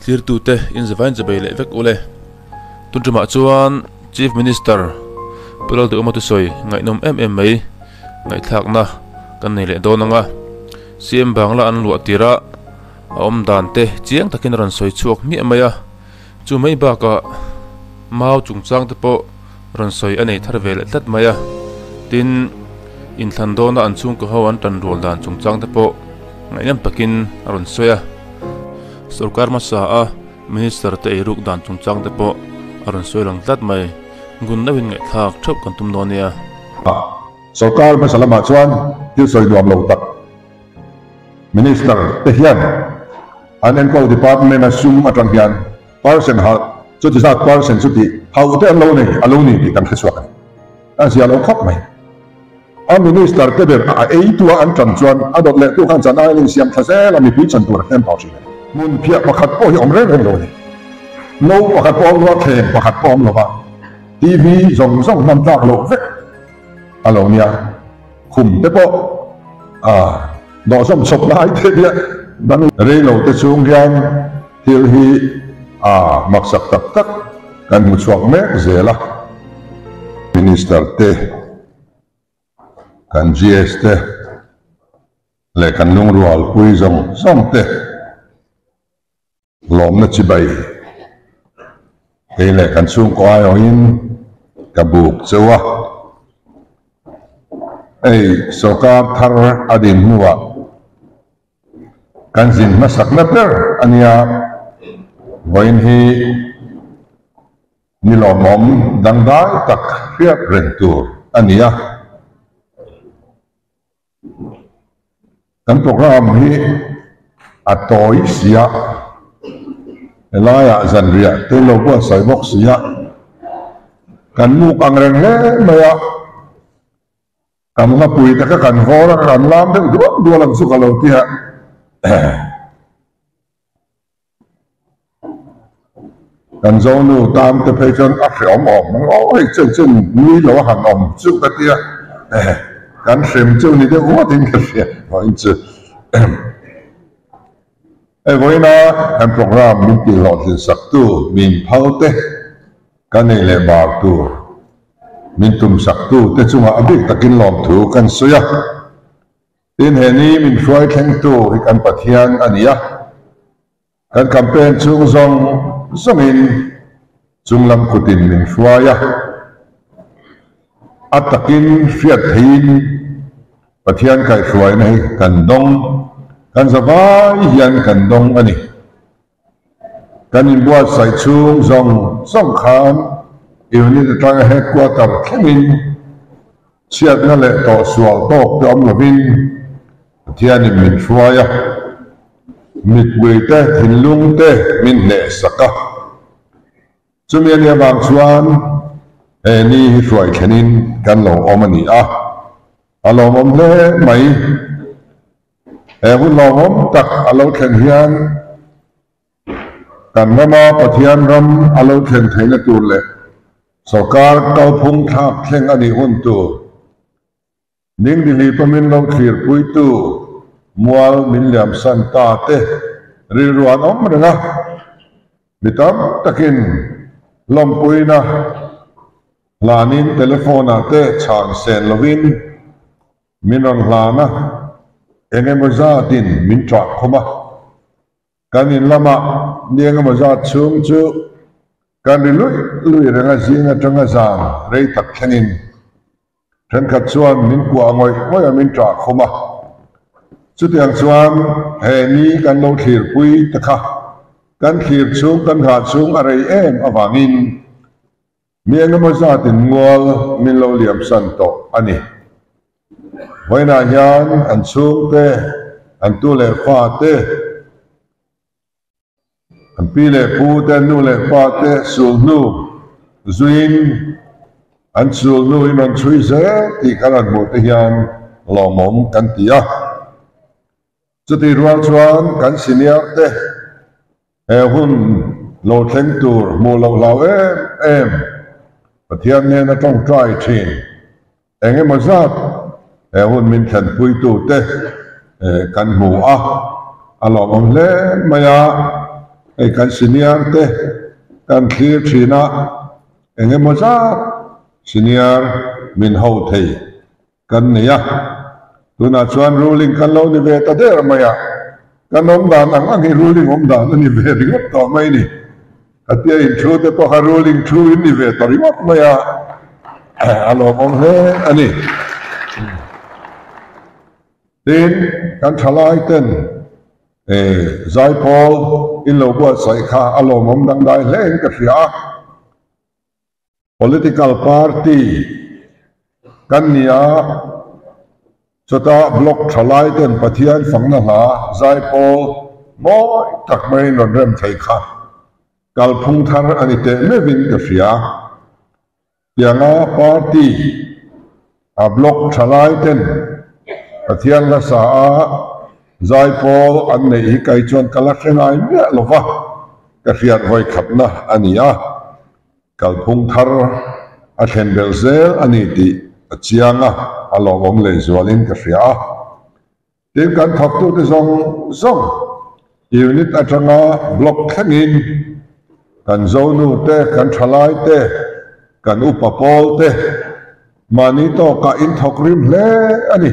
Thlirtute in zavain chibai leh vek ule. Tun tumah chuan Chief Minister Pu Lalduhawma thusawi ngaihnawm em em mai ngaihthlakna kan nei leh dawn ang a. CM Bangla an luah tirh a a awm dan te chiang takin a rawn sawi chhuak hmiah mai a. Chu mai bakah mau chungchang te pawh rawn sawi a nei thar ve leh tlat mai a. Tin, inthlan dawna an chhungkaw ho an tan rual dan chungchang te pawh ngaihnawm takin a rawn sawi a. Sorkar hmasa a Minister te eiruk dan chungchang te pawh a rawn sawi lang tlat mai. Ngun deuhin ngaihthlak theuh kan tum dawn nia. Sorkar hmasa lamah chuan thil sawi nuam lo tak Minister te hian an enkawl department a sum atang hian percent halh chuti zat percent chuti hauh te an lo nei a lo ni tih kan hre chhuak a ni. A zia lo khawp mai. A minister te ber a ei tua an tan chuan a dawt leh tu khan chan aiin insiam thla zel a mipui chan tur a tlem tawh thin a ni. Hmun phiah pakhat pawh hi awm reng reng lo a ni. No pakhat pawh awm lo a, thleng pakhat pawh awm lo va, TV zawng zawng hman tlak loh vek a lo nia. Khum te pawh a dawhsawm chawp lai te hian dang rei lo te chung hian thil hi a maksak tak tak kan hmu chhuak mek zel a. Minister te. Kan GS te leh kan lungrual pui zawng zawng te lawmna chibai kei leh kan chhungkaw aiawhin ka buk cheu a. Hei sorkar thar a din hnuah kan zin hmasakna ber a nia, vawiin hi Ni lawmawm dangdai tak hriat reng tur a ni a. Kan program hi a tawi si a, helaiah zanriah te lo buatsaih bawk si a, kan muk ang reng hle mai a, kan ngapui te kha kan vawr a, kan lam deuh dual dual ang chu ka lo ti a. Kan Zonu tan te phei chuan a hreawm awm ang aw hei chen chen nui lo a han awm chu ka tia kan hrem chu ni deuh ngawt in ka hria vawiin chu hei vawiina kan program min tih hlawhtlin sak tu min phal te ka nei leh bar tur min tum sak tu te chungah a bik takin lawmthu kan sawi a. Tin, he ni min hruai thlengtu hi kan Pathian a ni a, kan campaign chhung zawng zawngin chunglam kutin min hruai a, a takin hriat theihin Pathian kaihhruaina hi kan dawng, kan zavai hian kan dawng a ni. Kan inbuatsaih chhung zawng zawng khan unit atanga headquarter thlengin chhiatna leh tawhsual tawk te awm lovin Pathianin min hruai a, mipui te thinlung te min hnehsak a. Chumi a nih avang chuan he ni hi hruai thlenin kan lo awm a ni a, a lawmawm hle mai. He hun lawmawm tak a lo thlen hian kan rama Pathian ram a lo thlen theihna tur leh sawrkar kalphung thlak thleng a nih hun tur Ningdihli pawmin lo thlirpuitu mual min liamsan ta te rilru an awm reng a, mi tam takin hlawmpuina hlanin telephone-ah te chhan sen lovin Min rawn hlan a, eng emaw zatin min ṭah khum a. Kan in lamah ni eng emaw zat chhung chu kan ri luih luih reng a, zing aṭanga zan rei tak thlengin ṭhenkhat chuan min kuah ngawih ngawih a, min ṭah khum a. Chutiang chuan he ni kan lo thlirpui te kha kan thlir chhung kan nghah chhung a rei em avangin Mi engemaw zatin mual min lo liam san tawh a ni. Vawiinah hian an chhungte, an tu leh fa te, an pi leh pu te, an nu leh pa te sulhnu zuiin an sulhnu in rawn chhui zel tih kan rawn hmuh te hian lawmawm kan ti a. Chutih rual chuan kan senior te He hun lo thleng tur hmuh loh hlau em em Pathian hnena tawngtai thin eng emaw zat he hun min thlenpuitute kan hmu a, a lawmawm hle mai a. Hei kan senior te kan thlir thin a, eng emaw zat senior min ho thei kan nei a. Tunah chuan ruling kan lo ni ve ta der mai a, kan awm dan ang ang hi ruling awm dan a ni ve ringawt tawh mai ni. Khatia in thu te pawh kha ruling thu in ni ve ta ringawt mai a, a lawmawm hle a ni. Tin, kan thalai ten zaipawl in lo buatsaih kha a lawmawm dangdai hle in ka hria a. Political party kan ni a, chutah block thalai ten Pathian fakna hla zaipawl mawi tak maiin rawn rem thei kha kalphung thar a ni teh meuhin ka hria. Tianga party a block thalai ten Pathian hlasa a zaipawl an neih hi kai chuan ka la hre ngai miah lo va, ka hriat vawi khatna a ni a, kalphung thar a thlen belh zel a ni tih a chiang a, a lawmawm lehzualin ka hria a. Tin, kan thawktute zawng zawng unit atanga block thlengin kan zonu te, kan thalai te, kan upa pawl te mahni tawkah in thawk rim hle a ni.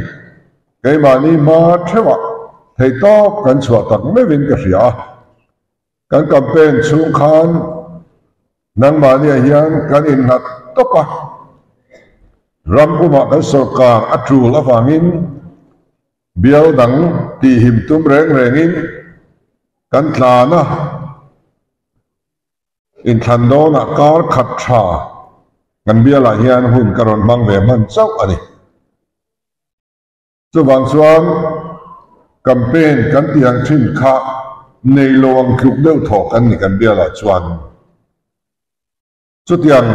Keimahni hma theuhah theihtawp kan chhuah tak meuhin ka hria a. Kan campaign chhung khan nangmahniah hian kan innghat tawp a, ram pumah kan sorkar a tul avangin bial dang tihhim tum reng rengin kan tlan a, inthlan dawnah kar khat tha kan bialah hian hun ka rawn hmang ve hman chauh a ni. Chuvang chuan campaign kan tih ang thin kha nei lo ang tluk deuh thawh kan ni kan bialah chuan. Chutiang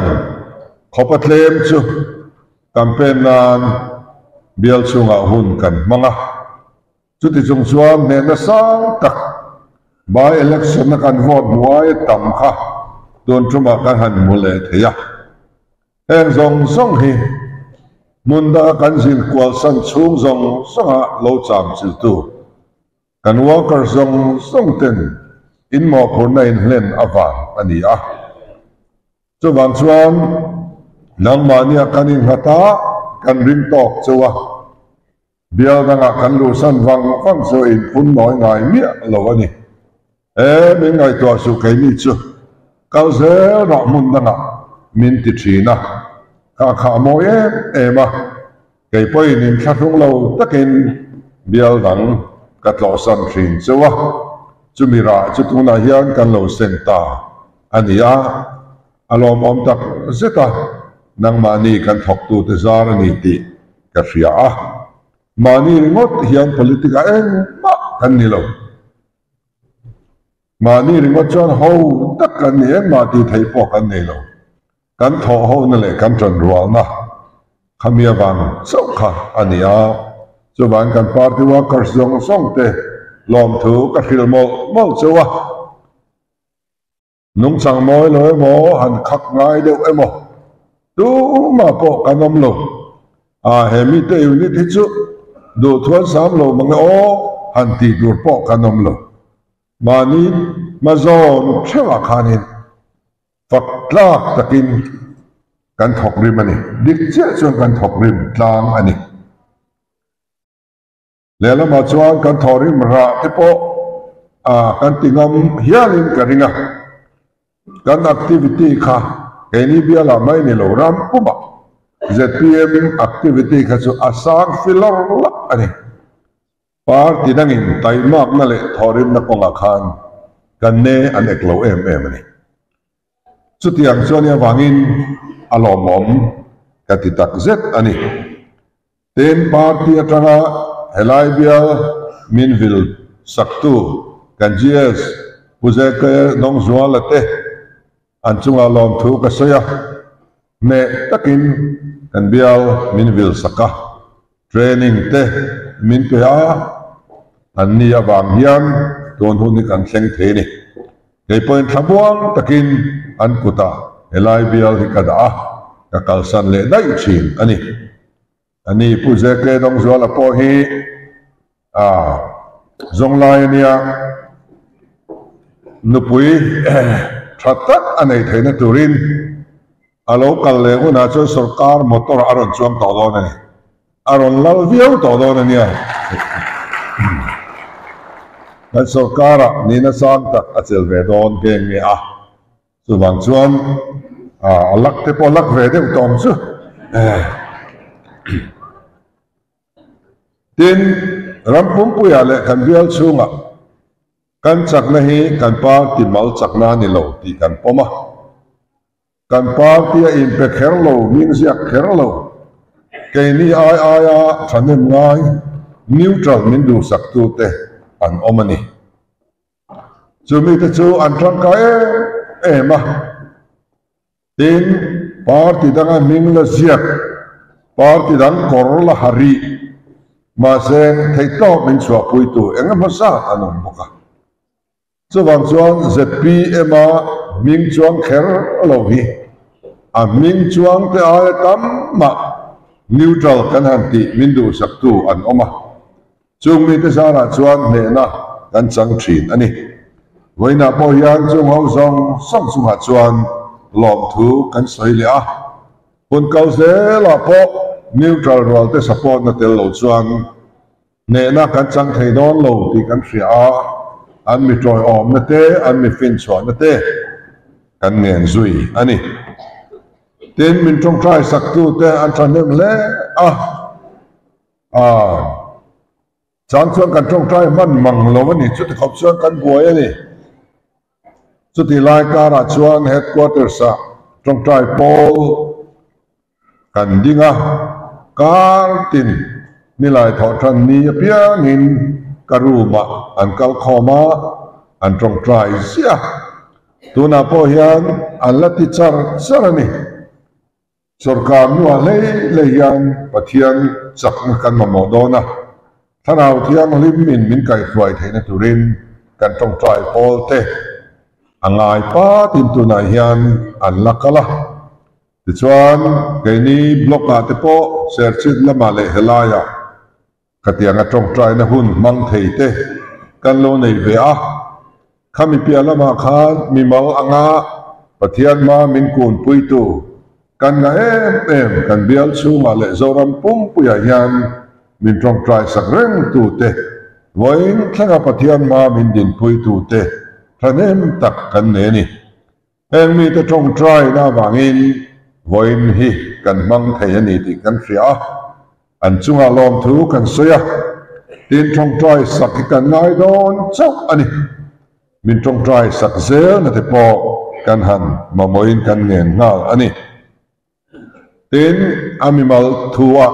khawpa tlem chu campaign nan bial chhungah hun kan hmang a. Chuti chung chuan hnehna sang tak by election a kan vote hmu aia tam kha tun tumah kan han hmu leh thei a. Heng zawng zawng hi hmun danga kan zin kual san chhung zawng zawnga lo cham chiltu kan worker zawng zawng ten in mawhphurhna in hlen avang a ni a. Chuvang chuan nangmahnia kan innghat a, kan ring tawk cheu a, Bial dangah kan luhsan vang vang chu inphun nawi ngai miah lo a ni. E, min ngaihtuah suh keini chu kal zel rah hmun dangah min ti thin a, ka khah mawi em em a, kei pawhin inthlahrung lo takin bial dang ka tlawhsan thin chu a, chumi rah chu tunah hian kan lo seng ta a ni a, a lawmawm tak zet a, nangmahni kan thawktute zar a ni tih ka hria a, mahni ringawt hian politic ah engmah kan ni lo. Mahni ringawt chuan ho tak kan ni, engmah tih theih pawh kan nei lo. Kan thawh hona leh kan ṭan rualna khami avang chauh kha a ni a, chuvang kan party workers zawng zawng te lawmthu ka hrilh mawlh mawlh chauh a. Nungchang mawi lo emaw, han khak ngai deuh emaw, tumah pawh kan awm lo. A, he mite unit hi chu duhthuan sam lo mange aw, han tih tur pawh kan awm lo. Mahni hma zawn theuhah khanin fak tlak takin kan thawk rim a ni. Dik chiah chuan kan thawk rim tlang a ni. Lehlamah chuan kan thawhrim rah te pawh kan ti ngam hialin ka ring a, kan activity kha keini bialah mai ni lo ram pumah zpm activity kha chu a sang filawr lap a ni. Party dangin taimakna leh thawhrimna kawngah khan kan ne an ek lo em em a ni. Chutiang chuan i avangin a lawmawm ka ti takzet a ni. Tin, party atanga helai bial min vil saktu kan GS Pu ZK Dawngzuala te an chungah lawmthu ka sawi a, hneh takin kan bial min vil sak a, training te min pe a, an ni avang hian tun hun hi kan thleng thei a ni. Kei pawhin thlamuang takin an kutah helai bial hi ka dah a, ka kalsan leh daih thin a ni. A ni Pu ZK Dawngzuala pawh hi a zawng lai a nia. Nupui tha tak a nei theihna turin a lo kal leh hunah chuan sorkar motor a rawn chuang tawh dawn a ni. A rawn lal viau tawh dawn a nia. Kan sorkarah nihna sang tak a chel ve dawn nghe nghe a. Chuvang chuan a lak te pawh lak ve deuh tawh ang chu. Tin, ram pumpuiah leh kan bial chhungah kan chakna hi kan party mal chakna a ni lo tih kan pawm a. Kan party a inpe kher lo, hming ziak kher lo, keini ai aia thahnem ngai, neutral min duhsaktute an awm a ni. Chumite chu an tangkai em em a. Tin, party danga hming la ziak, party dang kawr la ha rih, mahse theihtawp min chhuahpuitu eng emaw zat an awm bawk a. Chuvang chuan ZPM-a hming chuang kher lo hi a hming chuang te aia tam mah neutral kan han tih min duhsaktu an awm a. Chung mite zarah chuan hnehna kan chang thin a ni. Vawiinah pawh hian chung ho zawng zawng chungah chuan lawmthu kan sawi leh a. Hun kal zelah pawh neutral rualte support na tel lo chuan hnehna kan chang thei dawn lo tih kan hria a, an mi tawiawmna te, an mi finchhuahna te kan ngen zui a ni. Tin, min tawngtai saktute an thahnem hle a. A chang chuan kan tawngtai hman mang lo a ni, chuti khawp chuan kan buai a ni. Chuti lai karah chuan headquarters ah tawngtai pawl kan ding a, kar tin nilai thawh tan ni apiangin ka room ah an kal khawm a, an tawngtai ziah a. Tunah pawh hian an la ti char char a ni. Sorkar hnuah hlei hlei hian Pathian chakna kan mamawh dawn a, Thlarau Thianghlim in min kaihhruai theihna turin kan tawngtai pawl te a ngai patin tunah hian an la kal a. Tichuan, keini block ah te pawh Serchhip lamah leh helaiah Khatianga tawngtaina hun hmang thei te kan lo nei ve a, khami piah lamah khan mimal anga Pathian hma min kunpuitu kan ngah em em kan bial chhungah leh Zoram pumpuiah hian min tawngtai sak rengtu te, vawiin thlenga Pathian hma min dinpuitu te thahnem tak kan nei a ni. Heng mite tawngtaina avangin vawiin hi kan hmang thei a ni tih kan hria a, an chungah lawmthu kan sawi a, tin tawngtai sak hi kan ngai dawn chauh a ni. Min tawngtai sak zelna te pawh kan han mamawhin kan ngen nghal a ni. Tin, a mimal thu-ah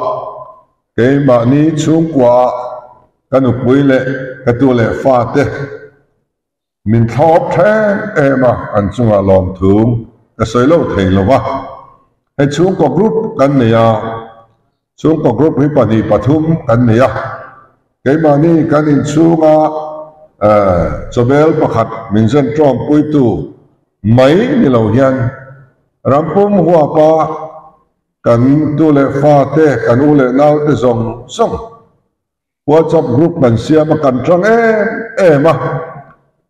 keimahni chhungkuaah ka nupui leh ka tu leh fate, Min thlawp thleng em a, an chungah lawmthu ka sawi lo thei lo va. Hei chhungkaw group kan nei a, chhungkaw group hi pahnih pathum kan nei a. Keimahni kan inchhunga chawbel pakhat min zen tawmpuitu mai ni lo hian rampum huapa kan tu leh fate, kan u leh naute zawng zawng WhatsApp group kan siam a, kan tang em em a,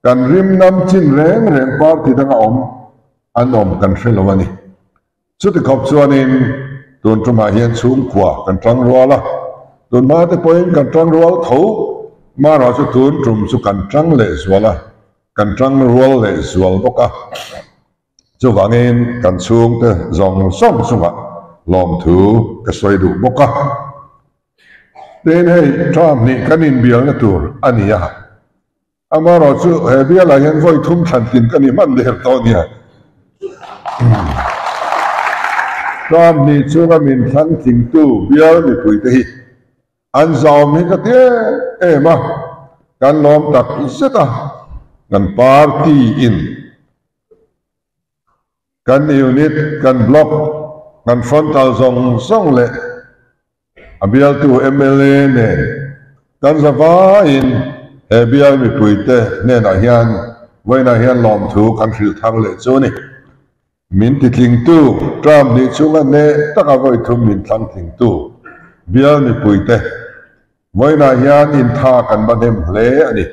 kan rim nam chin reng reng party danga awm an awm kan hre lo a ni. Chuti khawp chuanin tun tumah hian chhungkua kan tang rual a, tun hma te pawhin kan tang rual tho, marawh chu tun tum chu kan tang leh zual a, kan tang rual leh zual bawk a. Chuvangin kan chhungte zawng zawng chungah lawmthu ka sawi duh bawk a. Tin hei term hnih kan inbialna tur a ni a. Amaherawh chu he bialah hian vawi thum thlan tlin ka ni hman der tawh nia. Term hnih chunga min thlang tlingtu bial mipuite hi an zauhawm hi ka ti em em a, kan lawm tak zet a, kan party in Kan unit, kan block, kan frontal zawng zawng leh a bialtu mla nen kan za vaiin he bial mipuite hnenah hian vawiinah hian lawmthu kan hrilh thar leh chu a ni. Min titlingtu, term hnih chhunga hneh taka vawi thum min thlang tlingtu bial mipuite vawiinah hian intha kan va hnem hle a ni.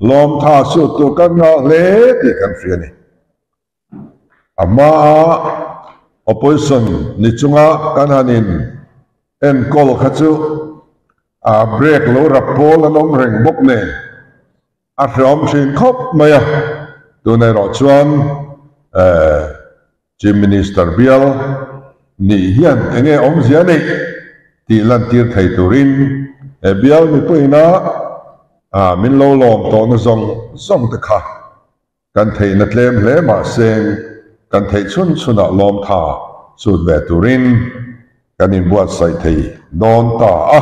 Lawmtha sut tur kan ngah hle tih kan hria a ni. A hmaa opposition ni chunga kan han in enkawl kha chu a break lo rap pawl an awm reng bawk nen a hreawm thin khawp mai a. Tun erawh chuan Chief Minister bial nih hian enge awmzia neih tih lantir thei turin he bial mipuiina min lo lawm tawhna zawng zawng te kha Kan theihna tlem hle mahse kan theih chhun chhunah lawmtha chut ve turin kan inbuatsaih thei dawn ta a.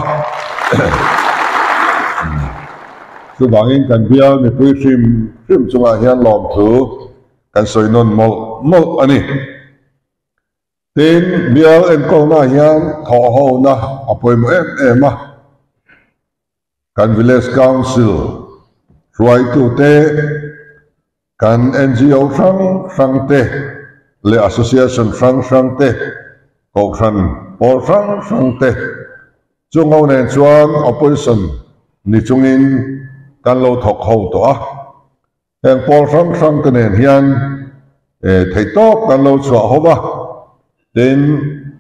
Chuvangin kan bial mipui hrim hrim chungah hian lawmthu kan sawi nawn mawlh mawlh a ni. Tin, bial enkawlnaah hian thawhhona a pawimawh em em a. Kan Village Council hruaitute, kan NGO hrang hrang te leh Association hrang hrang te, Kohhran pawl hrang hrang te chung ho nen chuan Opposition ni chungin kan lo thawk ho tawh a. Heng pawl hrang hrang te nen hian theihtawp kan lo chhuah ho va, tin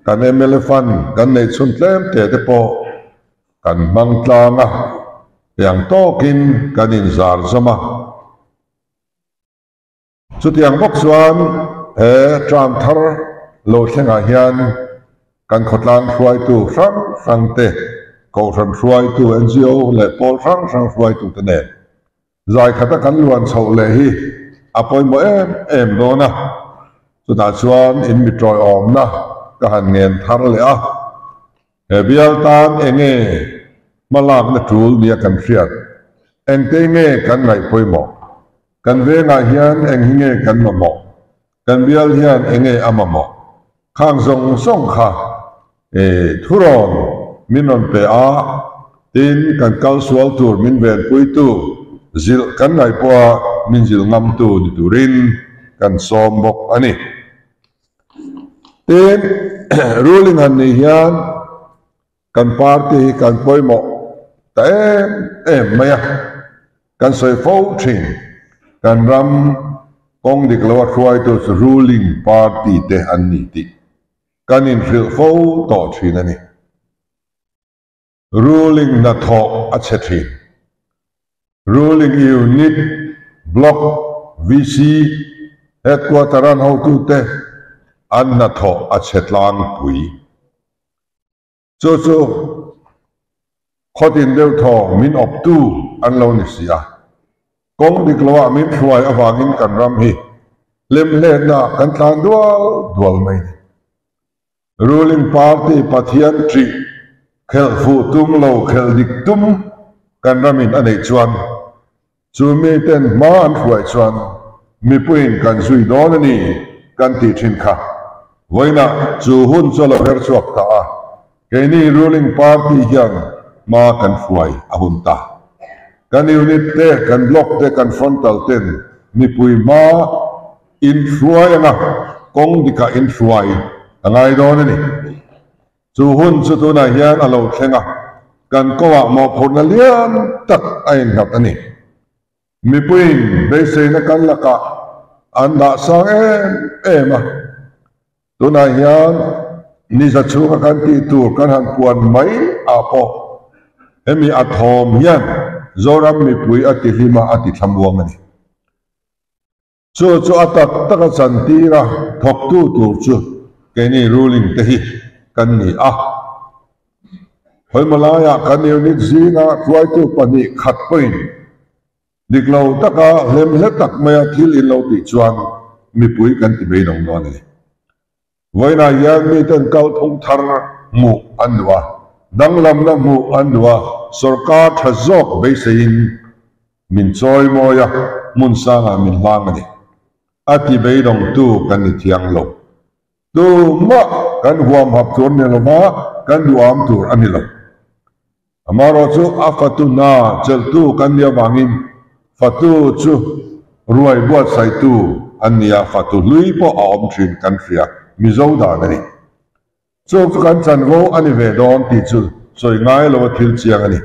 kan mla fund kan neih chhun tlem te te pawh kan hmang tlang a, tiang tawkin kan inzar zawm a. Chutiang bawk chuan he term thar lo thlengah hian kan khawtlang hruaitu hrang hrang te, kohhran hruaitu, NGO leh pawl hrang hrang hruaitu te nen Zai khata kan luan chhoh leh hi a pawimawh em em dawn a, chutah chuan in mi tawiawmna ka han ngen thar leh a, he bial tan enge hmalakna tul nia kan hriat, engte nge kan ngaih pawimawh, kan vengah hian eng hi nge kan mamawh, kan bial hian enge a mamawh, Khang zawng zawng kha thurawn min rawn pe a, tin kan kal sual tur min venpuitu zilh kan ngaih pawha min zilh ngamtu ni turin kan sawm bawk a ni. Tin, ruling han nih hian kan party hi kan pawimawh ta em em mai a, kan sawi fo thin. Kan ram kawng dik loa hruaitu chu ruling party te an ni tih kan inhrilh fo tawh thin a ni. Ruling hnathawh a chhe thin. Ruling Unit, Block, VC, Headquarter an hotute an hnathawh a chhe tlangpui. Chu chu khawtin deuh thaw min awptu an lo ni si a, kawng dik loah min hruai avangin kan ram hi hlimhletna kan tlan dual dual mai ni. Ruling party Pathian ṭih khelh fuh tum lo khelh dik tum kan ramin a neih chuan chu miten hma an hruai chuan mipuiin kan zui dawn a ni kan tih thin kha. Vawiinah chu hun chu a lo her chhuak ta a, keini ruling party hian hma kan hruai a hun ta. Kan unit te, kan block te, kan frontal ten mipui hma inhruai anga kawng dikah inhruai a ngai dawn a ni. Chu hun chu tunah hian a lo thleng a, kan kawngah mawhphurhna lian tak a innghat a ni. Mipuiin beiseina kan lakah an dah sang em em a, tunah hian niza chhunga kan tih tur kan han puan mai ah pawh hemi a thawm hian Zoram mipui a ti hlim a, a ti thlamuang a ni. Chu chu a tak taka chantir a thawktu tur chu keini ruling te hi kan ni a. Hawimalaiah kan unit zinga hruaitu pahnih khat pawhin dik lo taka hlemhle tak maia thil in lo tih chuan mipui kan ti mai lo dawn a ni. Vawiinah hian miten kalphung thar hmuh an duh a, danglamna hmuh an duh a, sorkar tha zawk beiseiin min chawi mawi a, hmun sangah min hlang a ni. A ti beidawngtu kan ni thiang lo. Tumah kan huamhap tur a ni lo va, kan duham tur a ni lo. Amaherawhchu a fatu hna chelhtu kan nih avangin fatu chu ruai buatsaihtu an ni a, fatu hlui pawh a awm thin kan hria, Mizo dan a ni. Chung chu kan chanvo a ni ve dawn tih chu sawi ngai lo a thil chiang a ni.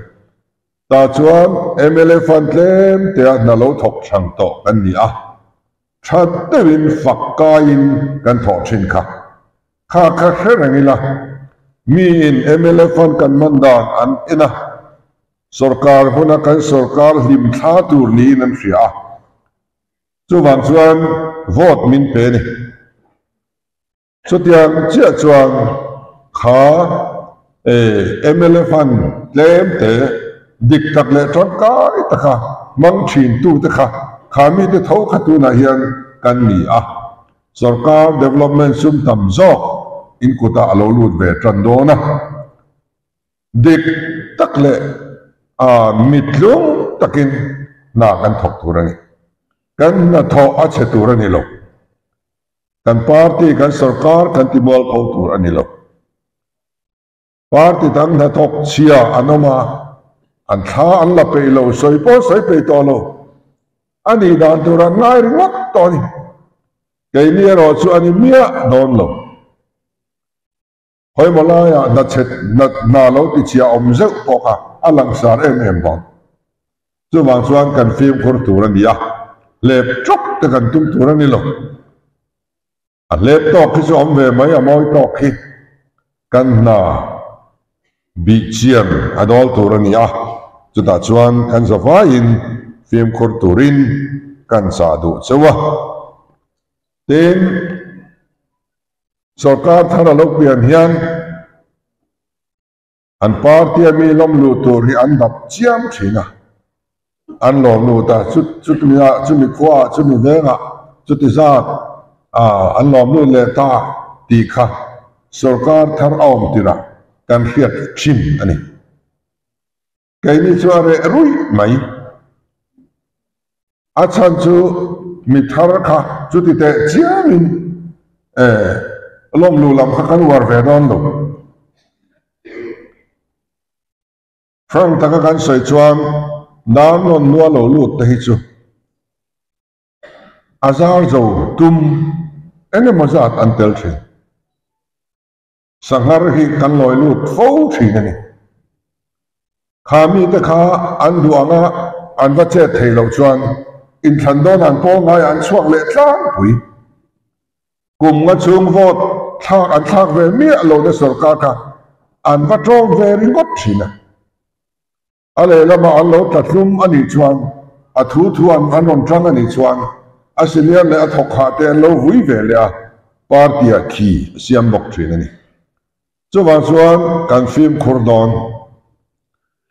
Tah chuan mla fund tlem tea hna lo thawk thlang tawh kan ni a, tha deuhin fak kaiin kan thawh thin kha. Kha kha hre reng ila, miin mla fund kan hman dan an en a, sorkar huna kan sorkar hlim thla tur niin an hria a, chuvang chuan vote min pe a ni. Chutiang chiah chuan kha mla fund tlem te dik tak leh tangkai taka hmang thin tute kha kha mite tho kha tunah hian kan ni a, sorkar development sum tam zawk in kutah a lo lut ve tan dawn a. Dik tak leh mittlung takin hna kan thawk tur a ni. Kan hnathawh a chhe tur a ni lo. Kan party, kan sorkar kan ti mualpho tur a ni lo. Party dang hnathawk chhia an awm a, an thla an la peih lo, sawi pawh sawi peih tawh lo. A nih dan tur an ngai ringawt tawh a ni. Keini erawh chu a ni miah dawn lo. Hawimaw laiah hna chhet hna lo ti chhia awm zeuh pawh kha a langsar em em dawn. Chuvang chuan kan fimkhur tur a ni a, hlep tawk te kan tum tur a ni lo. A hlep tawk hi chu awm ve mai, a mawi tawk hi kan hna bih chian a dawl tur a ni a, chutah chuan kan zavaiin fimkhur turin kan chah duh cheu a. Tin, sorkar thar a lo pian hian an party a mi lawm luh tur hi an dap chiam thin a, an lawm lut a, chutmi ah, chumi khua ah, chumi veng ah, chuti zat ah an lawm lut leh ta tih kha sorkar thar a awm tirh ah kan hriat thin a ni. Keini chu a reh ruih mai. A chhan chu mi thar kha chuti teh chiangin lawmlu lam kha kan uar ve dawn lo. Frank taka kan sawi chuan Darlawn nua lo lut te hi chu a zar zo tum eng emaw zat an tel thin. Sanghar hi kan lawi lut fo thin a ni. Kha mite kha an duh anga an va chet thei loh chuan inthlan dawn an pawl ngai an chhuak leh tlangpui. Kum nga chhung vote thlak an thlak ve miah lohna sorkar kha an va tawng ve ringawt thin a. A lehlamah an lo tla tlum a nih chuan, a thu thu an an rawn tang a nih chuan, a senior leh a thawk hah te an lo vui ve leh a, party-ah khi a siam bawk thin a ni. Chuvang chuan kan fimkhur dawn.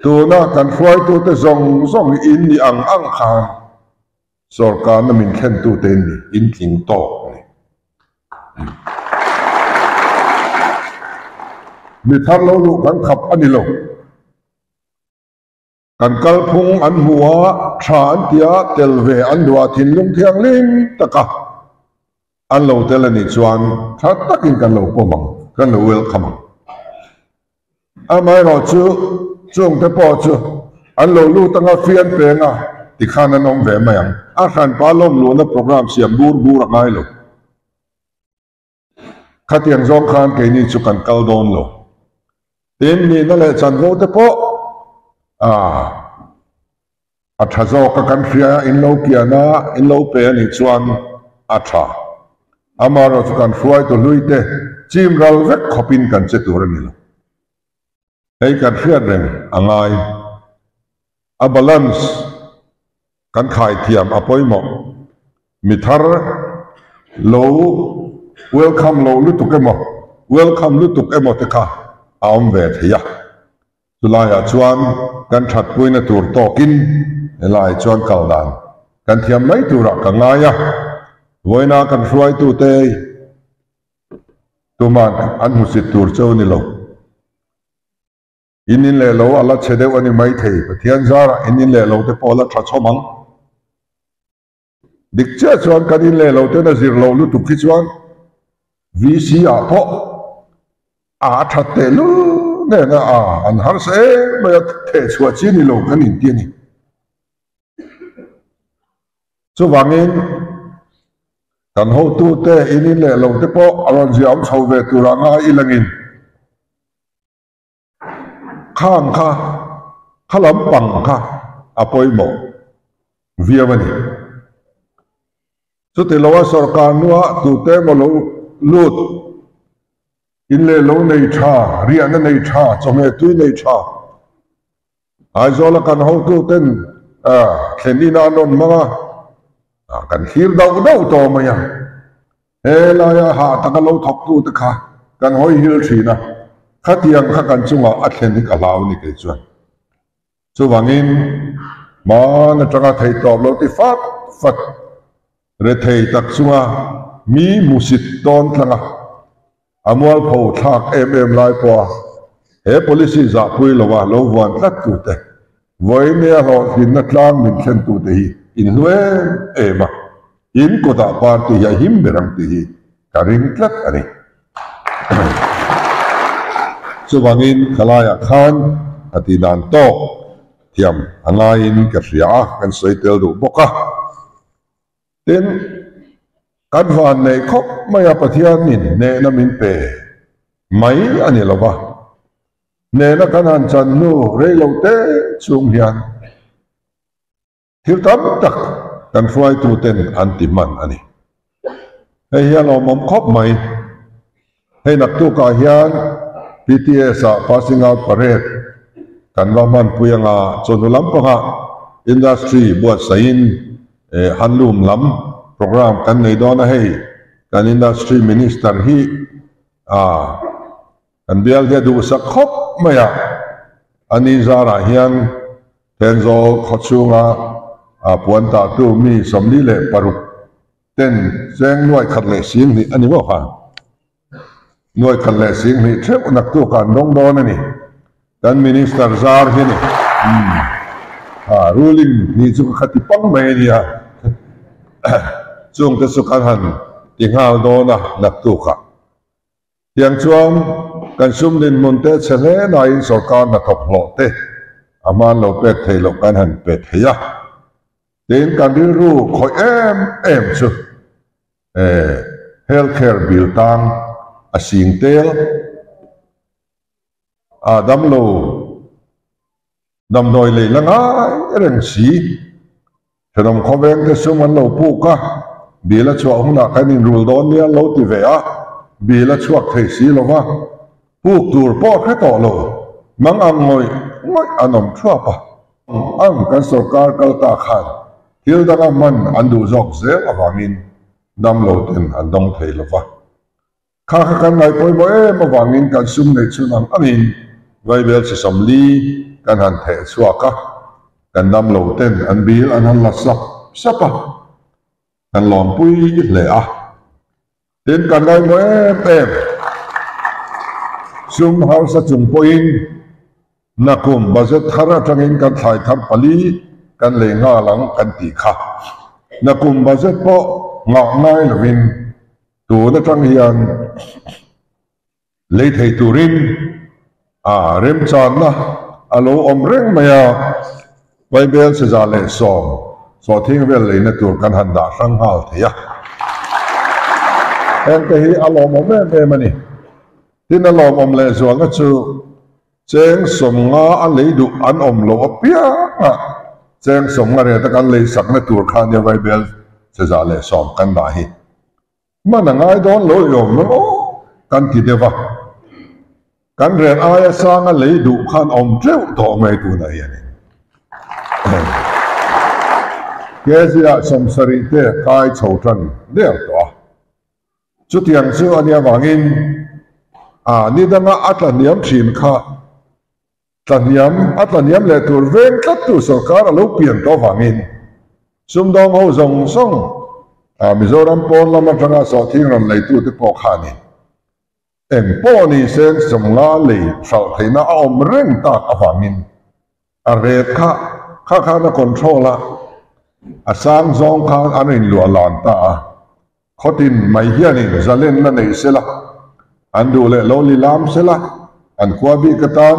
Tuna kan hruaitute zawng zawng hi in nih ang ang khan sorkarna min thlentute in ni, in tling tawk a ni. Mi thar lo luh kan khap a ni lo. Kan kalphung an hmu a, tha an ti a, tel ve an duh a, thinlung thianghlim taka an lo tel a nih chuan tha takin kan lo pawm ang, kan lo welcome ang. Amaherawhchu chungte pawh chu an lo lut anga fian peng a tikhan an awm ve mai ang. A hranpa lawmluhna programme siam bur bur a ngai lo. Khatiang zawng khan keini chu kan kal dawn lo. Tin, nihna leh chanvo te pawh a tha zawk a kan hria a, in lo kian a, in lo pe a nih chuan a tha. Amaherawhchu kan hruaitu hlui te chim ral vek khawpin kan che tur a ni lo. Hei kan hriat reng a ngai. A balance kan khai thiam a pawimawh. Mi thar lo welcome lo lutuk emaw, welcome lutuk emaw te kha a awm ve thei a. Chulaiah chuan kan thatpuina tur tawkin helaiah chuan kal dan kan thiam mai turah ka ngai a. Vawiina kan hruaitute tuman an hmusit tur cheu ni lo. In in leh lo a la chhe deuh a ni maithei. Pathian zarah in in leh lo te pawh a la tha chhawm ang. Dik chiah chuan kan in leh lo ten a zir loh lutuk hi chuan VC ah pawh a that teh lul nen a, a an harsa em mai a, theh chhuah chi ni lo kan inti a ni. Chuvangin kan hotute in in leh lo te pawh a rawn ziah awm chho ve tur ah ngai ilangin. Khang kha, Kha lampang kha a pawimawh viau a ni. Chuti loa sorkar hnua tute emaw lo lut, in leh lo nei tha, riahna nei tha, chawhmeh tui nei tha, Aizawla kan hotuten thlen ina an rawn hmang a, kan thlir dauh dauh tawh mai a. He laia hah taka lo thawktute kha kan hawi hil thin a, khatiang kha kan chungah a thlen hi ka hlau a ni kei chuan. Chuvangin, hman atanga theihtawp lo ti fat fat, rethei tak chunga mi musit tawn tlanga a mualpho thlak em em lai pawha he policy zahpui lova lo vuan tlat tute, vawinia hlawhtlinna tlang min thlen tute hi in hlu em em a, in kutah party hi a him ber ang tih hi ka ring tlat a ni. Chuvangin khalaiah khan a tih dan tawk thiam a ngaiin ka hria a, kan sawi tel duh bawk a. Tin, kan van neih khawp mai a Pathianin hnehna min pe mai a ni lo va, hnehna kan han chan hnu rei lo te chhung hian Thil tam tak kan hruaituten an ti hman a ni. Hei hi a lawmawm khawp mai. Hei naktukah hian PTS-ah Passing Out Parade kan va hmanpui anga chawhnu lampangah Industry buatsaihin Handloom lam programme kan nei dawn a hei kan Industry Minister hi kan bial hi a duhsak khawp mai a, a ni zarah hian Thenzawl khaw chhunga puan tahtu mi 46 ten cheng nuai khat leh sing hnih a ni maw kha? Nuai khat leh sing hnih theuh naktuk an dawng dawn a ni. Kan Minister zar hi a ni. Ha, ruling hnih chu ka khati pang mai a nia. Chungte chu kan han ti nghal dawn a naktukah. Tiang chuan kan sum dinhmun te chhe hle nain sorkar hnathawk hlawh te a hman lo pek thei loh kan han pe thei a. Tin, kan rilru khawih em em chu health care bill tang a sing tel a damlo Damdawi lei la ngai reng si. Thenawm khawveng te sum an lo puk a, bill a chhuah hunah kan inrul dawn nia an lo ti ve a, bill a chhuak thei si lo va, puk tur pawh a hre tawh lo, mang ang ngawih ngawih an awm thuap a. Ang kan sorkar kal ta khan thil danga hman an duh zawk zel avangin damlo ten an dawng thei lo va. Kha kha kan ngaih pawimawh em avangin kan sum neih chhun ang angin Vaibel chi 40 kan han theh chhuak a, kan dam lo ten an bil an han la sap sap a, kan lawmpui hle a. Tin, kan ngaihmawh em em sum harsa chung pawhin nakum budget thar atangin kan thlai thar pali kan lei nghal ang kan tih kha. Nakum budget pawh nghah ngai lovin Tun atang hian lei thei turin a remchanna a lo awm reng mai a, Vaibel 110 sawhthing vel leina tur kan han dah hrang nghal thei a. Hengte hi a lawmawm em em a ni. Tin a lawmawm lehzualna chu cheng 50 a lei duh an awm loh apianga cheng 50 reta kan lei sakna tur kha nia Vaibel 110 kan dah hi. Hman a ngai dawn lo i awm lo aw kan ti deuh a, kan ren aia sanga lei duh khan awm teuh tawh mai tunah hianin kg-ah 70 te kai chho tan der tawh a, chutiang chu a nia vangin a ni danga a tla hniam thin kha Tla hniam, a tla hniam leh tur veng tlattu sorkar a lo pian tawh avangin sumdawng ho zawng zawng Mizoram pawn lam atanga sawhthing rawn leitute pawh khanin eng pawh ni sen 50 lei hralh theihna a awm reng tak avangin a ret kha kha khan a control a, a sang zawng khan an inluah lan ta a. Khawtin mai hianin zalenna nei sela, an duh leh lo lilam sela, an khua bik atan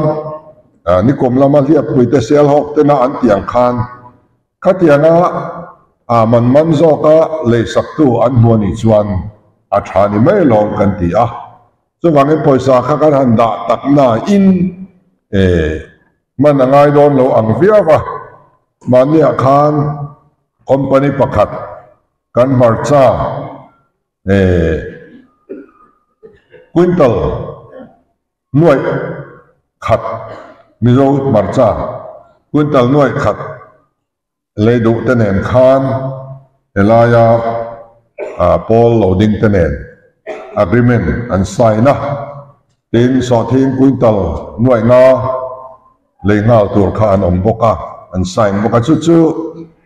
nikum lama hliappuite sialhawk tena an tih ang khan khatianga a man man zawka leisaktu an hmu a nih chuan a tha ni mai lawm kan ti a. Chuvangin pawisa kha kan han dah tak nain. Hman a ngai dawn lo ang viau a, mahniah khan company pakhat kan hmarcha eh quintal nuaih khat Mizo hmarcha quintal nuaih khat lei duh te nen khan helaia pawl lo ding te nen agreement an sign a, tin sawhthing quintal nuaih nga lei nghal tur kha an awm bawk a, an sign bawk a, chu chu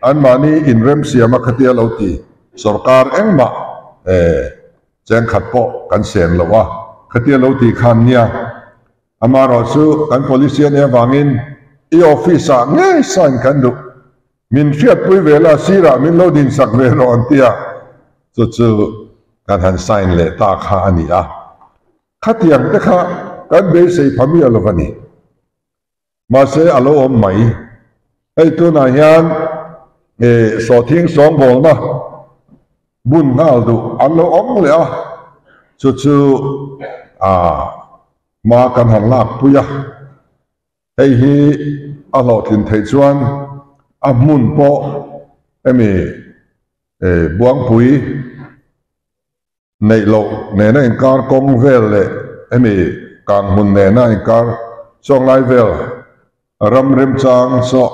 anmahni inremsiam a khatia lo ti sorkar engmah chengkhat pawh kan sen loh a khatia lo ti khan nia. Amaherawhchu kan policy a nih avangin i office ah ngei sign kan duh. Min hriatpui ve la, sirah min lo dinsak ve rawh an ti a, chu chu kan han sign leh ta kha a ni a. Khatiang te kha kan beisei pha miah lo va ni. Mahse a lo awm mai. Hei tunah hian sawhthing sawngbawlna bun nghal duh an lo awm leh a, chu chu hma kan han lakpui a. Hei hi a hlawhtlin theih chuan a hmun pawh hemi Buangpui Neih loh nena inkar kawng vel leh hemi kang hmun nena inkar chawnglai vel ram remchang saw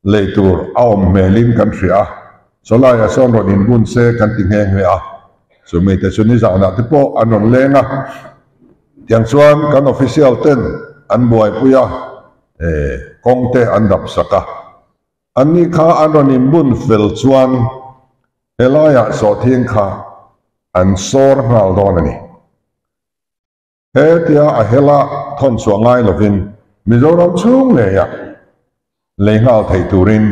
lei tur a awm hmelin kan hria a, chawlaiah sawn rawn inbun se kan ti nghe nghe a, chumi te chu nizanah te pawh an rawn leng a, tiang chuan kan official ten an buaipui a, kawng te an dap sak a. Anni kha an rawn inbun fel chuan helaiah sawhthing kha an sawr nghal dawn a ni. Hetia a hela thawn chhuah ngai lovin Mizoram chhung ngeiah lei nghal theih turin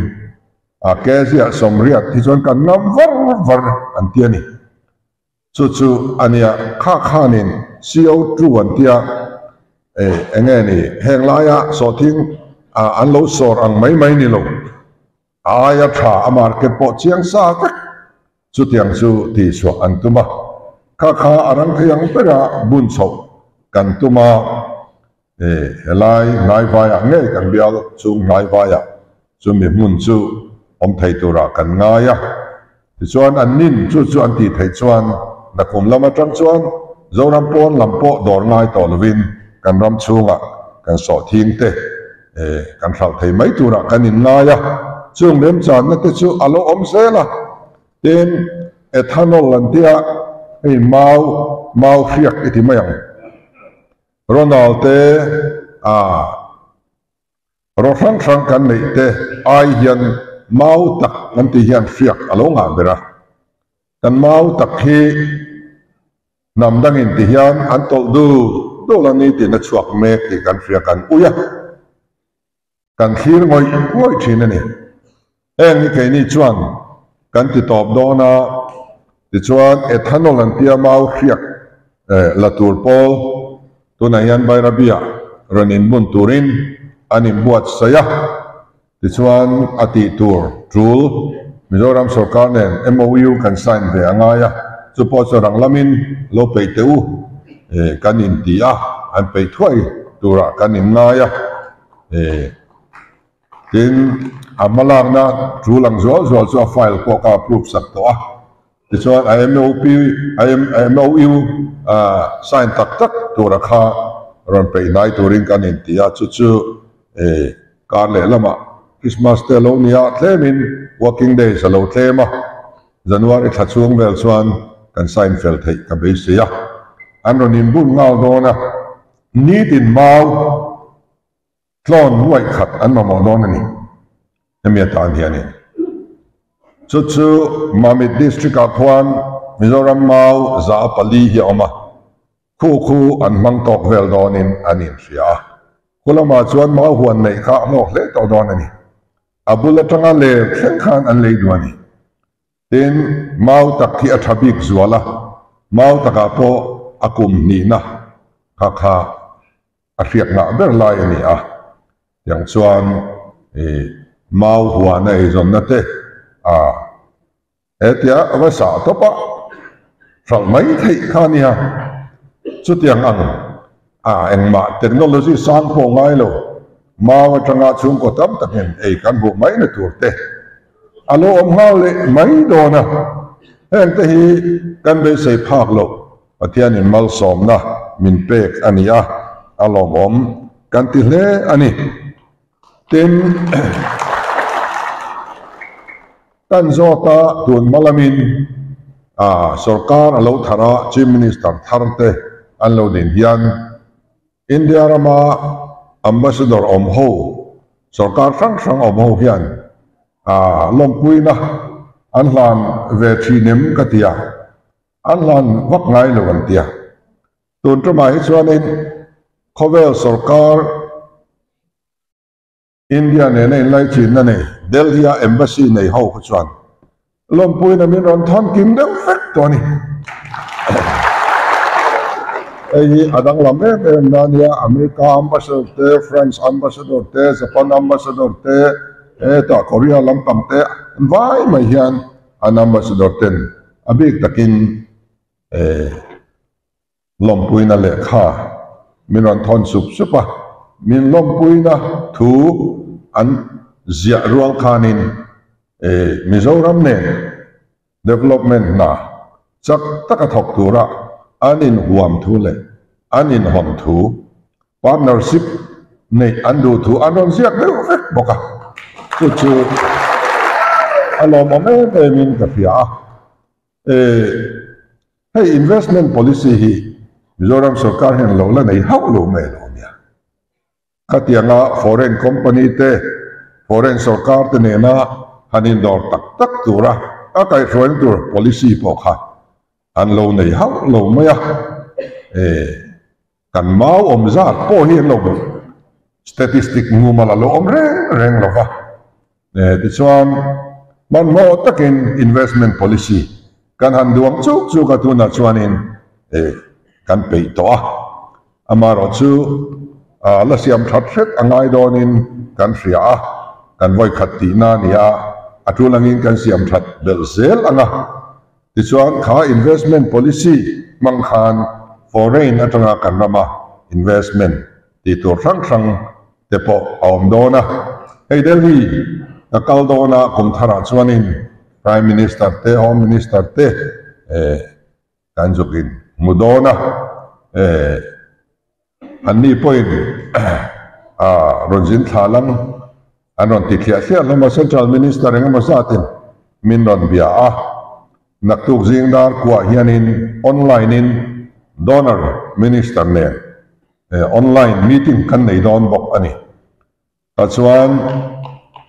a keziah sawmriat hi chuan kan ngam var var an ti a ni. Chu chu a nia kha khanin CO2 an tia eh eng nge ni heng laia sawhthing ah an lo sawr ang mai mai ni lo a aia tha a market pawh chiang sa vek chutiang chu tihchhuah an tum a kha kha a rang thei ang bera bun chhoh kan tum a eh helai hnaivaiah ngei kan bial chung hnaivaiah Chumi hmun chu awm thei turah kan ngai a, tichuan an nin chu chu an tih theih chuan nakum lam atang chuan Zoram pawn lam pawh dawr ngai tawh lovin kan ram chhungah kan sawhthing te kan hralh thei mai turah kan inngai a, chung remchanna te chu a lo awm zel a, tin ethanol an tia hei mau mau hriak i ti mai ang Ronald te ah. Ro hrang hrang kan neih te ai hian mau tak kan tih hian hriak a lo ngah ber a. Kan mau tak hi hnam dangin ti hian an tawlh dul dul a ni tiin a chhuak mek tih kan hria kan ui a, kan thlir ngawih ngawih thin a ni. Heng hi keini chuan kan ti tawp dawn a, tichuan ethanol an tia mau hriak la tur pawl tunah hian Bairabi-ah rawn inbun turin an inbuatsaih a, tichuan a tih tur tul Mizoram sorkar nen MOU kan sign ve a ngai a, chu pawh chu rang lamin lo peih teh u kan inti a, an peih thuai turah kan inngai a. Tin, a hmalakna tul ang zual zual chu a file pawh kha approve sak tawh a. Tichuan a MOP, a MOU sign tak tak tura kha rawn peih hnai turin kan inti a, chu chu kar leh lamah Christmas te a lo ni a, tlemin working days a lo tlem a, January thla chhung vel chuan kan sign fel theih ka beisei a. An rawn inbun nghal dawn a, nitin mau Tlawn nuaih khat an mamawh dawn a ni hemi atan hianin. Chu chu Mamit District ah khuan Mizoram mau 400 hi a awm a, khu khu an hmang tawk vel dawnin an inhria a. Khu lamah chuan mau huan neih kha a hlawk hle tawh dawn a ni. A bul atanga ler thleng khan an lei duh a ni. Tin, mau tak hi a tha bik zual a, mau takah pawh a kum hnihna kha kha a hriat ngah ber lai a ni a, tiang chuan ih mau huana eizawnna te a hetia a va sah tawp a, hralh mai theih kha a nia, chutiang ang a engmah technology sang pawh ngai lo. Mau atanga chhungkaw tam takin ei kan hmuh mai na tur te a lo awm nghal leh mai dawn a, heng te hi kan beisei phak loh Pathianin malsawmna min pek a ni a, a lawmawm kan ti hle a ni. Tin, kan zawt a, tun hma lamin sorkar a lo thar a, Chief Minister thar te an lo din hian India rama Ambassador awm ho, sorkar hrang hrang awm ho hian lawmpuina an hlan ve thin em ka ti a, an hlan vak ngai lo an ti a. Tun tumah hi chuanin khawvel sorkar India nena inlaichinna nei Delhi-a Embassy nei ho kha chuan lawmpuina min rawn thawn kim deuh vek tawh a ni. Hei hi a danglam em em na ania, America Ambassador te, France Ambassador te, Japan Ambassador te, hetah Korea lampang te an vai mai hian an Ambassador ten a bik takin Lawmpuina lehkha min rawn thawn sup sup a, min lawmpuina thu an ziah rual khanin Mizoram nen development hna chak taka thawk tura an inhuam thu leh an inhawn thu, partnership neih an duh thu an rawn ziak deuh vek bawk a, chu chu a lawmawm em emin ka hria a. Hei investment policy hi Mizoram sorkar hian lo la nei hauh lo mai lo nia. Khatianga foreign company te, foreign sorkar te nena han indawr tak tak tura a kaihhruaina tur policy pawh kha an lo nei hauh lo mai a. Kan mau awm zat pawh hi an lo statistic mumal a lo awm reng reng lo va. Tichuan, hmanhmawh takin investment policy kan han duang chuk chuk a, tunah chuanin kan peih tawh a. Amaherawhchu la siam that hret a ngai dawnin kan hria a, kan vawikhat tihna a ni a, a tul angin kan siam that belh zel ang a. Tichuan, kha investment policy hmang khan foreign atanga kan rama investment tih tur hrang hrang te pawh a awm dawn a. Hei Delhi ka kal dawn a, kum tharah chuanin Prime Minister te, Home Minister te kan zuk in hmu dawn a. Anni pawhin rawn zin thla lam an rawn ti thliah thliah hlawm a, Central Minister engemaw zatin min rawn bia a, naktuk zing dar kuah hianin online in Donor Minister nen online meeting kan nei dawn bawk a ni. Tah chuan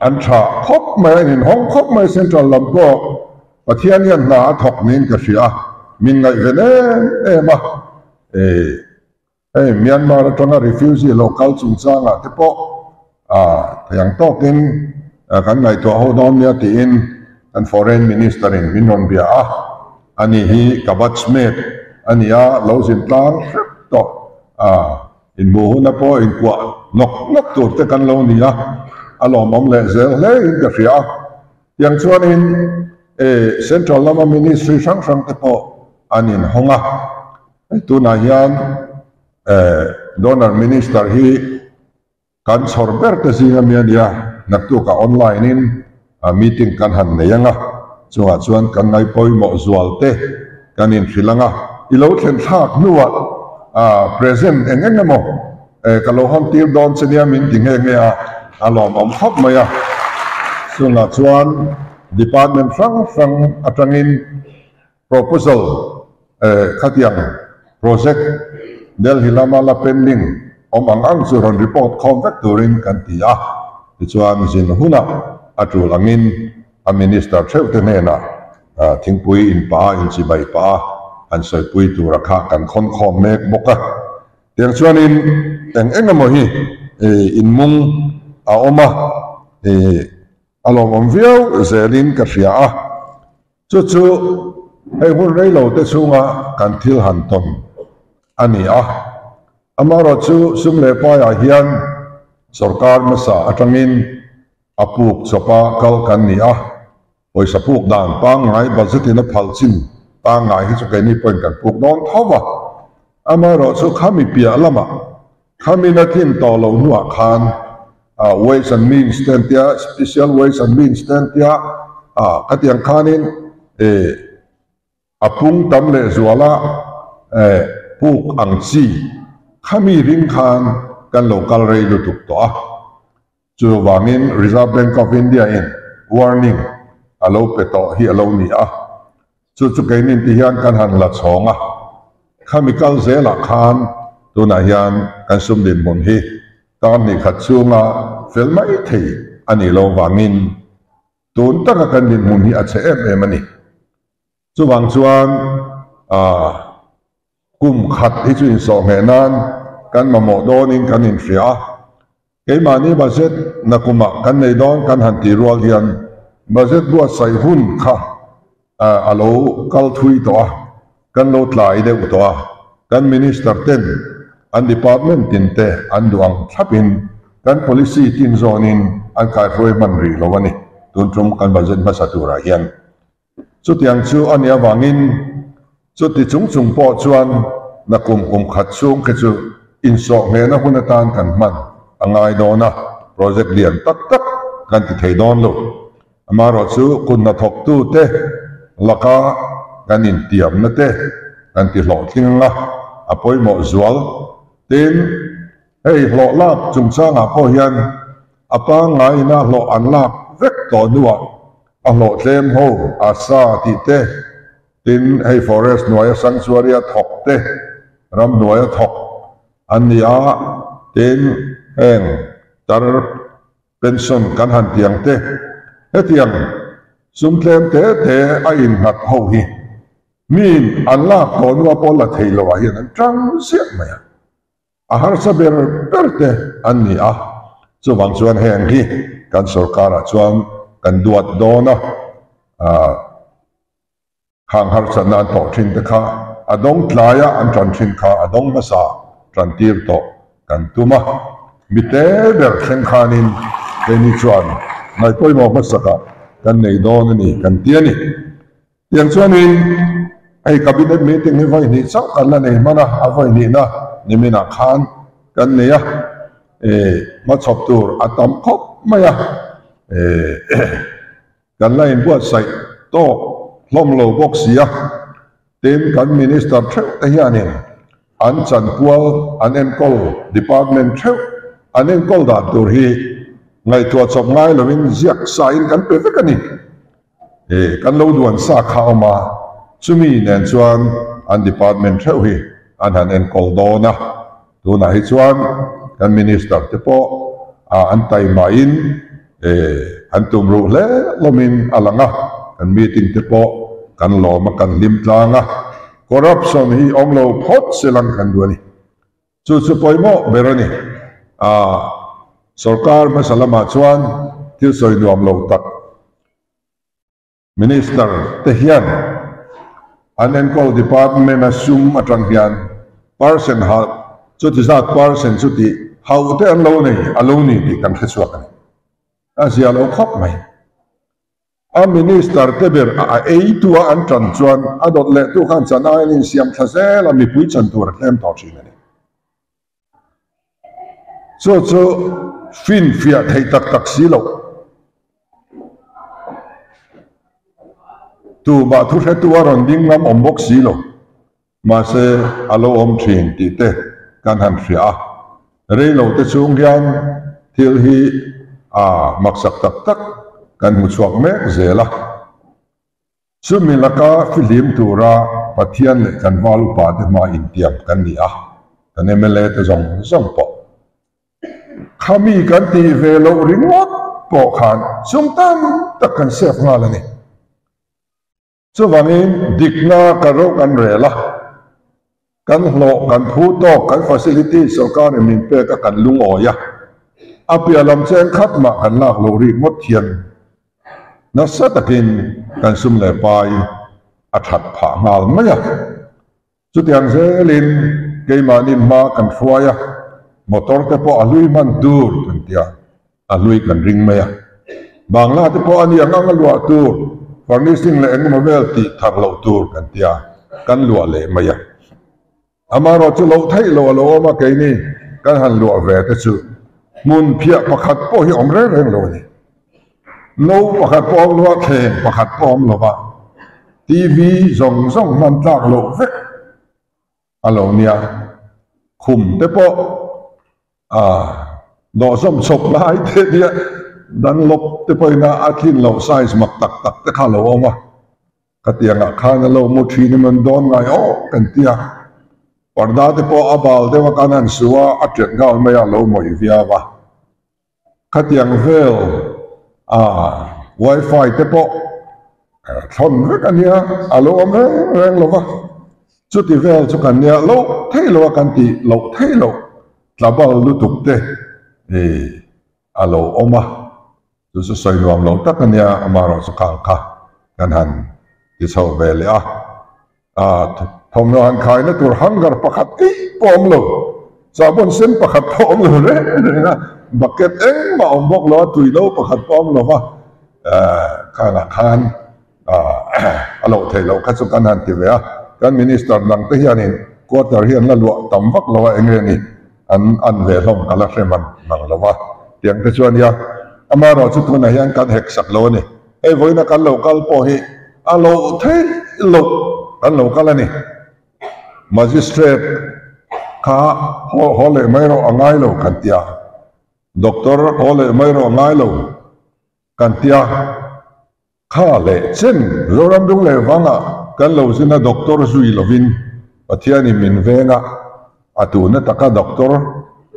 an tha khawp mai, an inhawng khawp mai Central lam pawh Pathian hian hna a thawk niin ka hria a, min ngaihven em em a. Hei Myanmar atanga refugee lo kal chungchangah te pawh thei ang tawkin kan ngaihtuah ho dawn nia tiin kan Foreign Minister in min rawn bia a, ani hi ka batchmate a ni a, lo zin tlang hrep tawh a. Inhmuh huna pawh inkuah nawk nawk tur te kan lo ni a, a lawmawm leh zel hle in ka hria a. Tiang chuanin e Central lama Ministry hrang hrang te pawh an inhawng a, hei tunah hian e Donor Minister hi kan chhawr ber te zinga mi a nia, naktukah online in meeting kan han nei ang a, chungah chuan kan ngaipawimawh zual te kan inhrilh ang a, i lo thlen thlak hnuah present eng eng emaw ka lo hawn tir dawn che nia min ti nghe nghe a, a lawmawm khawp mai a. Chungah chuan department hrang hrang atangin Proposal, Khatiang project Delhi lama la pending awm ang ang chu rawn report khawm vek turin kan ti a, tichuan zin hunah a tul angin a Minister theuh te hnenah thingpui in pah a, inchibai pah a han sawipui tura kha kan khawn khawm mek bawk a. Tiang chuanin eng eng emaw hi inmung a awm a, a lawmawm viau zelin ka hria a. Chu chu hei hun rei lo te chhunga kan thil han tawn a ni a. Amaherawh chu sum leh paiah hian sorkar hmasa atangin a puk chawpa kal kan ni a. Pawisa puk dan pangngai budget in a phal chin pangngai hi chu keini pawhin kan puk dawn tho va. Amaherawh chu khami piah lamah khamin a tlin tawh loh hnuah khan. Ways and Means te an tia, Special Ways and Means te an tia, khatiang khanin a pung tam leh zuala puk ang chi khami ring khan kan lo kal rei lutuk tawh a. Chuvangin Reserve Bank of India in warning a lo pe tawh hi a lo ni a, chu chu keinin ti hian kan han la chhawng a, khami kal zelah khan tunah hian kan sum dinhmun hi tan hnih khat chhunga fel mai thei a nih lo vangin tun taka kan dinhmun hi a chhe em em a ni. Chuvang chuan kum khat hi chu insawh ngheh nan kan mamawh dawnin kan inhria a, keimahni budget na kumah kan nei dawn kan han tih rual hian budget buatsaih hun kha a lo kal thui tawh a, kan lo tlai deuh tawh a, kan minister ten an department tin te an duh ang thlapin kan policy tin zawnin an kaihruai hman rih lo a ni tun tum kan budget hmasa turah hian. Chutiang chu a nih avangin chuti chung chung pawh chuan nakum kum khat chhung khi chu insawh nghehna hun atan kan hman a ngai dawn a, project lian tak tak kan ti thei dawn lo. Amaherawhchu kut hnathawktute laka kan intiamna te kan ti hlawhtling ang a, a pawimawh zual. Tin, hei hlawh lak chungchangah pawh hian a pangngaina hlawh an lak vek tawh hnuah A hlawh tlem ho a sa tih te, tin hei forest hnuaia sanctuary a thawk te, ram hnuaia thawk an ni a, tin heng tar pension kan han ti ang te, hetiang sum tlem te te a innghat ho hi miin an lak tawh hnua pawh la thei lo ah hian an tang ziah mai a. A harsa ber ber te an ni a, chuvang chuan heng hi kan sorkarah chuan kan duat dawn a, khang harsatna an tawh thin te kha a dawng tlaia an tan thin kha a dawng hmasa tan tir tawh kan tum a, mite ber thleng khanin keini chuan ngaihpawimawh hmasakah kan nei dawn a ni kan ti a ni. Tiang chuanin hei Cabinet meeting hi vawi hnih chauh kan la nei hman a, a vawi hnihna niminah khan kan nei a, hmachhawp tur a tam khawp mai a, kan la inbuatsaih tawk hlawm lo bawk si a, tin kan Minister theuh te hianin an chanpual an enkawl department theuh an enkawl dan tur hi ngaihtuah chawp ngai lovin ziak sain kan pe vek a ni. He kan lo duan sa kha a awm a, chumi nen chuan an department theuh hi an han enkawl dawn a, tunah hi chuan kan minister te pawh an taimahin an tum ruh hle hlawmin a lang a, kan meeting te pawh kan lawm a, kan hlim tlang a, corruption hi awm lo phawt se lang kan duh a ni. Chu chu pawimawh ber a ni. A sorkar hmasa lamah chuan thil sawi nuam lo tak Minister te hian an enkawl department a sum atang hian percent ha chuti zat percent chuti hauh te an lo nei a lo ni tih kan hre chhuak a ni. A zia lo khawp mai. A minister te ber a ei tu a an tan chuan a dawt leh tu khan chan aiin insiam thla zel a mipui chan tur a tlem tawh thin a ni. Chu chu finfiah theih tak tak si loh. Tumah thu hretu a rawn ding ngam awm bawk si lo. Mahse a lo awm thin tih te kan han hria a, reilo te chhung hian thil hi a maksak tak tak kan hmu chhuak mek zel a. Chumi laka fihlim tura Pathian leh kan val upa te hma intiam kan ni a, kan mla te zawng zawng pawh. Khami kan tih ve loh ringawt pawh khan sum tam tak kan save nghal a ni. Chuvangin dikna kan ro kan rel a, kan hlawh, kan phu tawk, kan facility sorkarin min pek a kan lungawi a, a piah lam cheng khat mah kan lak loh rik ngawt hian nasa takin kan sum leh pai a that phah nghal mai a. Chutiang zelin keimahni hma kan hruai a, motor te pawh a hlui hman tur kan ti a, a hlui kan ring mai a. Bangla te pawh a ni ang ang a luah tur, furnishing leh engemaw vel tih thar loh tur kan ti a, kan luah leh mai a. Amaherawhchu loh theih loh a lo awm a, keini kan han luah ve te chu. Hmun phiah pakhat pawh hi awm reng reng lo a ni. No pakhat pawh awm lo a, thleng pakhat pawh awm lo va, TV zawng zawng hman tlak loh vek a lo nia. Khum te pawh a dawhzawm chawp lai te nia, Dunlop te pawhin a tlin loh size mak tak tak te kha a lo awm a. Khatiangah khan a lo mu thin em an dawn ngai aw kan ti a, parda te pawh a bal deuh a kan han su a, a ṭet nghal mai a, a lo mawih viau a. Khatiang vel a wifi te pawh thlawn vek a nia, a lo awm reng reng lo va, chuti vel chu kan nia loh theih loh a kan tih loh theih loh tlabal lutuk te a lo awm a. Chu chu sawi nuam lo tak a nia, amaherawhchu khang kha kan han ti chho ve leh a. Thawmhnaw han khaina tur hanger pakhat eih pawh a awm lo, sahbawn sen pakhat pawh a awm lo reng reng a, bucket engmah a awm bawk lo a, tui lo pakhat pawh a awm lo va, khangah khan a loh theih loh kha chu kan han ti ve a. Kan minister dang te hianin quarter hi an la luah tam vak lo a, eng nge ni? An an ve hlawm ka la hre man mang lo va, tiang te chuan nia, amaherawh chu tunah hian kan hek sak lo a ni. Hei vawiina kan lo kal pawh hi a lo theih loh kan lo kal a ni. Magistrate kha haw haw leh mai rawh a ngai lo kan ti a, Doctor haw leh mai rawh a ngai lo kan ti a. Kha leh chen Zoram dung leh vangah kan lo zin a doctor zui lovin Pathianin min veng a, a tuna taka doctor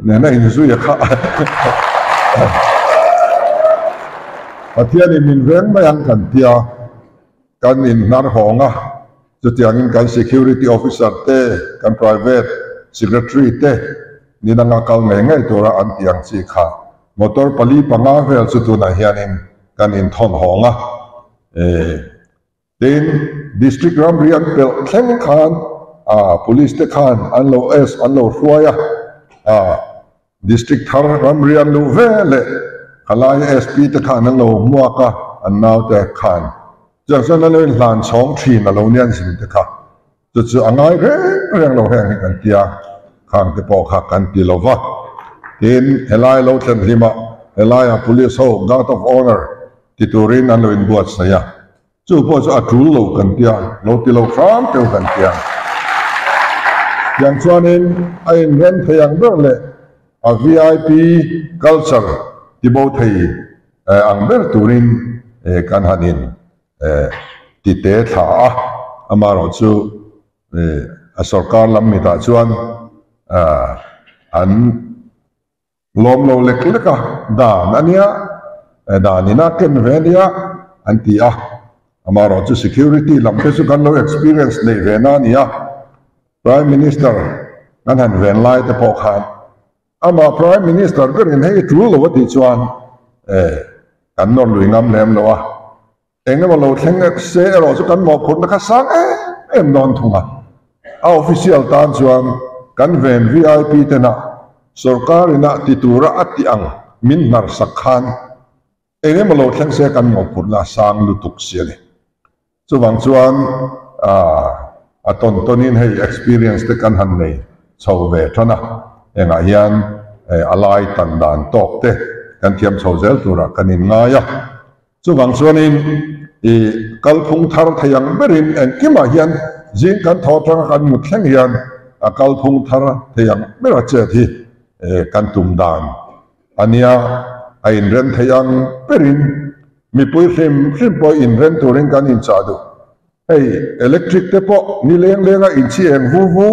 nena inzui a kha Pathianin min veng mai ang kan tia kan inhnar hawng a, chutiangin kan security officer te, kan private secretary te ni danga kal ngei ngei tura an tih ang chi kha motor pali panga vel chu tunah hianin kan inthawn hawng a, tin District ramri an pelh thleng khan Police te khan an lo es an lo hruai a, District thar ramri an luh ve leh khalai SP te khan an lo hmuak a, an naute khan chuan chuan an lo inhlan chhawng thin a lo nia an zin te kha. Chu chu a ngai reng reng lo heng hi kan ti a, khang te pawh kha kan ti lo va. Tin, helai lo thlen hlimah helaiah Police ho Guard of Honour ti turin an lo inbuatsaih a, chu pawh chu a tul lo kan ti a, lo ti lo hram teuh kan ti a. Tiang chuanin a inrem thei ang ber leh a vip culture ti bo thei ang ber turin kan han in ti te thla a, amaherawh chu a sorkar lam mitah chuan an lawm lo lek lek a, dan a nia, dan ina ken ve a nia an ti a, amaherawh chu security lam te chu kan lo experience neih ve na a ni a, Prime Minister kan han ven lai te pawh khan Amah Prime Minister berin hei tul lo a tih chuan kan nawr lui ngam lem lo a, eng emaw lo thleng se erawh chu kan mawhphurhna kha sang em em dawn thung a. A official tan chuan kan ven vip tena sorkar ina ti tura a tih ang min hnar sak khan Eng emaw lo thleng se kan mawhphurhna a sang lutuk si a ni. Chuvang chuan a tawn tawnin hei experience te kan han nei chho ve tan a, engah hian a lai tan dan tawk te kan thiam chho zel turah kan inngai a. Chuvang chuanin i kalphung thar thei ang berin engkimah hian zing kan thaw atanga kan mut thleng hian a kalphung thar thei ang bera chet hi kan tum dan A nia, a inrem thei ang berin mipui hrim hrim pawh inrem turin kan inchah duh. Hei, electric te pawh ni leng lenga inchi eng vu vu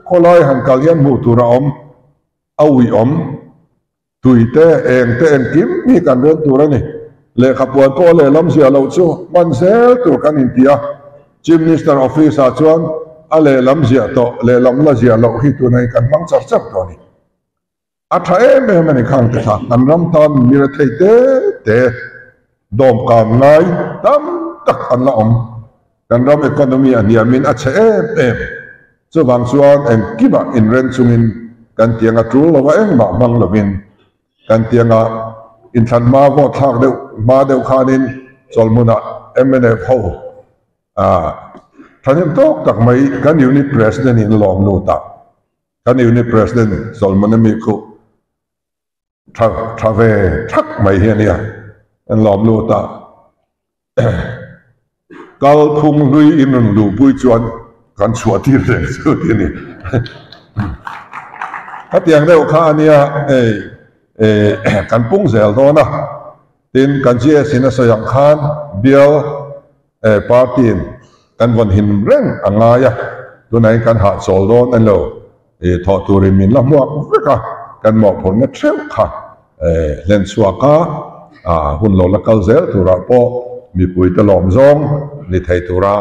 khawlai han kal hian hmuh tur a awm, a uih awm. Tui te, eng te engkim hi kan rem tur a ni. Lehkhapuan pawh lehlam ziah loh chu hman zel tur kan inti a. Chief Minister Office ah chuan a lehlam ziah tawh, lehlam la ziah loh hi tunah hi kan hmang char char tawh a ni. A tha em em a ni khang te kha, kan ram tan mi rethei te te dawmkan ngai tam tak an la awm. Kan ram economy a hniamin a chhe em em. Chuvang chuan engkimah inren chungin kan tianga tul lova engmah hmang lovin kan tianga inthlan hma vote thlak deuh hma deuh khanin chawlhmunah mnf ho thahnem tawk tak mai kan unit president in lawm lut a. Kan Unit President Solomon a mi khuh Tha tha ve thak mai hi a nia, an lawm lut a. Kal phung hlui in rawn luhpui chuan kan chhuah tir reng chu ti a ni. Khatiang deuh kha a nia hei kan pung zel dawn a, tin kan GS in a sawi ang khan bial party in kan vawn him reng a ngai a, tunah hian kan hahchawl dawn a ni lo. I thawh turin min la hmuak vek a, kan mawhphurhna theuh kha hlen chhuak a, hun lo la kal zel turah pawh mipuite lawm zawng ni thei tura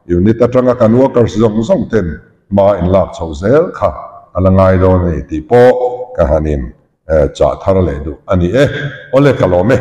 unit atanga kan workers zawng zawng ten hma in lak chho zel kha a la ngai dawn a ni tih pawh ka han in chah thar leh duh a ni e. Awle ka lawm e.